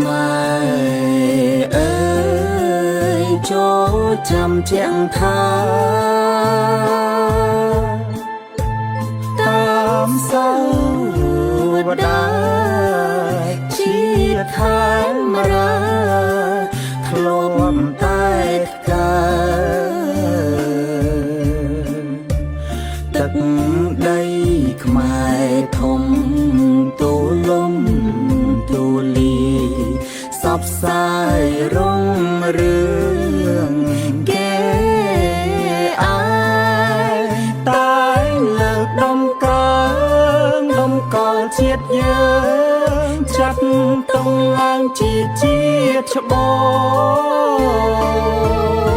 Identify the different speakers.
Speaker 1: ម៉ែអើយចូលចាំជាងថាតាមសៅវតាជាតិឋានមរាធ្លាប់តែកើទឹកដីខ្មែរធំទូលំទូលាយសពសាយរុងរឿងគេអាយតែលើកដំកើងដំកល់ជាតិយើងចាត់តុងឡើងជាជាតិច្បង។